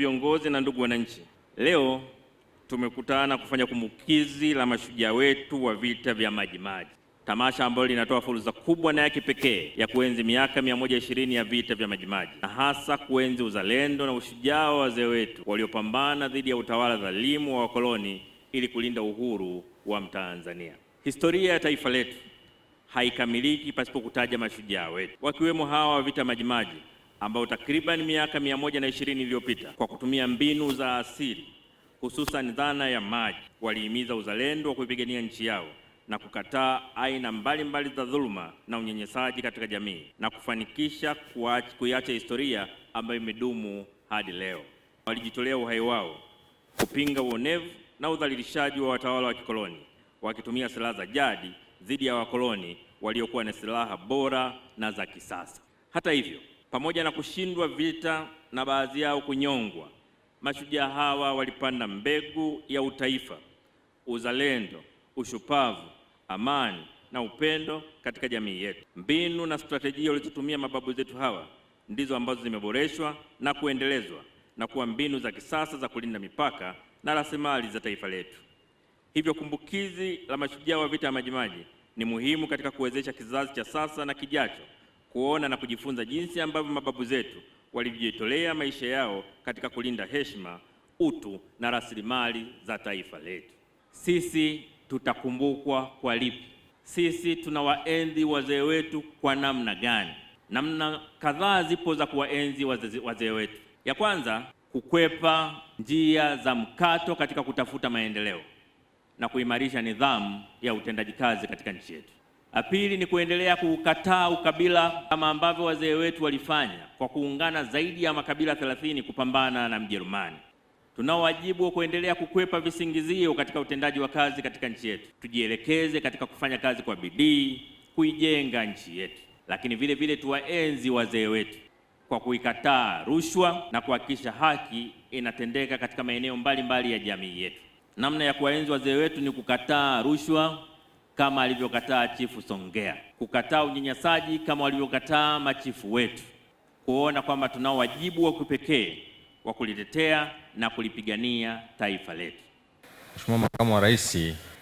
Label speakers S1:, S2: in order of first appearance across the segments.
S1: Viongozi na ndugu wananchi, leo tumekutana kufanya kumbukizi la mashujaa wetu wa vita vya Majimaji, tamasha ambalo linatoa fursa kubwa na ya kipekee ya kuenzi miaka 120 ya vita vya Majimaji na hasa kuenzi uzalendo na ushujaa wa wazee wetu waliopambana dhidi ya utawala dhalimu wa wakoloni ili kulinda uhuru wa Mtanzania. Historia ya taifa letu haikamiliki pasipo kutaja mashujaa wetu, wakiwemo hawa wa vita Majimaji ambao takriban miaka 120 iliyopita kwa kutumia mbinu za asili hususan dhana ya maji walihimiza uzalendo wa kuipigania nchi yao na kukataa aina mbalimbali za dhuluma na unyanyasaji katika jamii na kufanikisha kuiacha historia ambayo imedumu hadi leo. Walijitolea uhai wao kupinga uonevu na udhalilishaji wa watawala wa kikoloni wakitumia silaha za jadi dhidi ya wakoloni waliokuwa na silaha bora na za kisasa. Hata hivyo, pamoja na kushindwa vita na baadhi yao kunyongwa, mashujaa hawa walipanda mbegu ya utaifa, uzalendo, ushupavu, amani na upendo katika jamii yetu. Mbinu na strategia walizotumia mababu zetu hawa ndizo ambazo zimeboreshwa na kuendelezwa na kuwa mbinu za kisasa za kulinda mipaka na rasilimali za taifa letu. Hivyo, kumbukizi la mashujaa wa vita ya Majimaji ni muhimu katika kuwezesha kizazi cha sasa na kijacho kuona na kujifunza jinsi ambavyo mababu zetu walivyojitolea maisha yao katika kulinda heshima, utu na rasilimali za taifa letu. Sisi tutakumbukwa kwa lipi? Sisi tunawaenzi wazee wetu kwa namna gani? Namna kadhaa zipo za kuwaenzi wazee wetu. Ya kwanza, kukwepa njia za mkato katika kutafuta maendeleo na kuimarisha nidhamu ya utendaji kazi katika nchi yetu. La pili ni kuendelea kuukataa ukabila kama ambavyo wazee wetu walifanya kwa kuungana zaidi ya makabila 30 kupambana na Mjerumani. Tunao wajibu wa kuendelea kukwepa visingizio katika utendaji wa kazi katika nchi yetu. Tujielekeze katika kufanya kazi kwa bidii kuijenga nchi yetu, lakini vile vile tuwaenzi wazee wetu kwa kuikataa rushwa na kuhakikisha haki inatendeka katika maeneo mbalimbali ya jamii yetu. Namna ya kuwaenzi wazee wetu ni kukataa rushwa kama alivyokataa Chifu Songea, kukataa unyanyasaji kama walivyokataa machifu wetu, kuona kwamba tunao wajibu wa kipekee wa kulitetea na kulipigania taifa letu.
S2: Mheshimiwa Makamu wa Rais,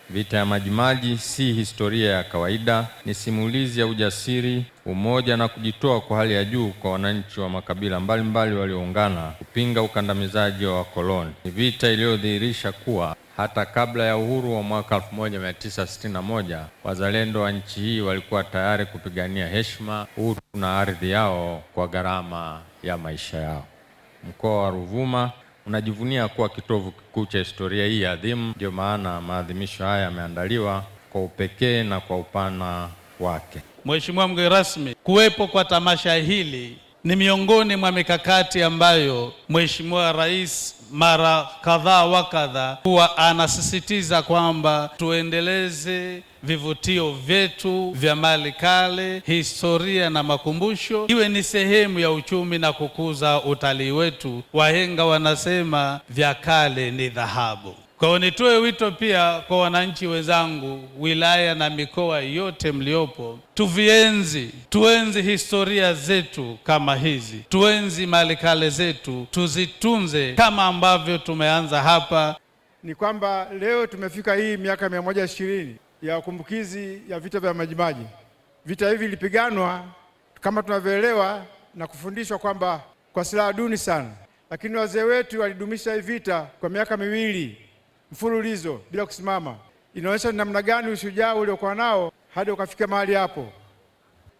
S2: vita ya Majimaji si historia ya kawaida, ni simulizi ya ujasiri, umoja na kujitoa kwa hali ya juu kwa wananchi wa makabila mbalimbali walioungana kupinga ukandamizaji wa wakoloni. Ni vita iliyodhihirisha kuwa hata kabla ya uhuru wa mwaka 1961 wazalendo wa nchi hii walikuwa tayari kupigania heshima, utu na ardhi yao kwa gharama ya maisha yao. Mkoa wa Ruvuma unajivunia kuwa kitovu kikuu cha historia hii adhimu. Ndio maana maadhimisho haya yameandaliwa kwa upekee na kwa upana wake.
S3: Mheshimiwa mgeni rasmi, kuwepo kwa tamasha hili ni miongoni mwa mikakati ambayo Mheshimiwa Rais mara kadhaa wa kadha huwa anasisitiza kwamba tuendeleze vivutio vyetu vya mali kale, historia na makumbusho, iwe ni sehemu ya uchumi na kukuza utalii wetu. Wahenga wanasema vya kale ni dhahabu. Kwa hiyo nitoe wito pia kwa wananchi wenzangu, wilaya na mikoa yote mliopo, tuvienzi, tuenzi historia zetu kama hizi, tuenzi malikale zetu, tuzitunze kama ambavyo tumeanza hapa.
S4: Ni kwamba leo tumefika hii miaka 120 ya kumbukizi ya vita vya Majimaji. Vita hivi vilipiganwa kama tunavyoelewa na kufundishwa kwamba kwa silaha duni sana, lakini wazee wetu walidumisha hii vita kwa miaka 2 mfululizo bila kusimama. Inaonyesha ni namna gani ushujaa uliokuwa nao hadi ukafika mahali hapo.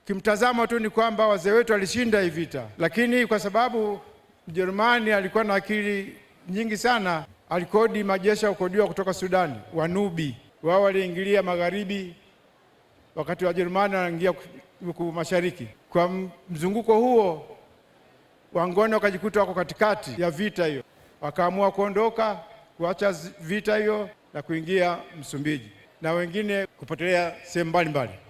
S4: Kimtazamo tu ni kwamba wazee wetu walishinda hii vita, lakini kwa sababu Mjerumani alikuwa na akili nyingi sana, alikodi majeshi ya kukodiwa kutoka Sudani, Wanubi. Wao waliingilia magharibi, wakati Wajerumani wanaingia huku mashariki. Kwa mzunguko huo, Wangoni wakajikuta wako katikati ya vita hiyo, wakaamua kuondoka, kuacha vita hiyo na kuingia Msumbiji na wengine kupotelea sehemu mbalimbali.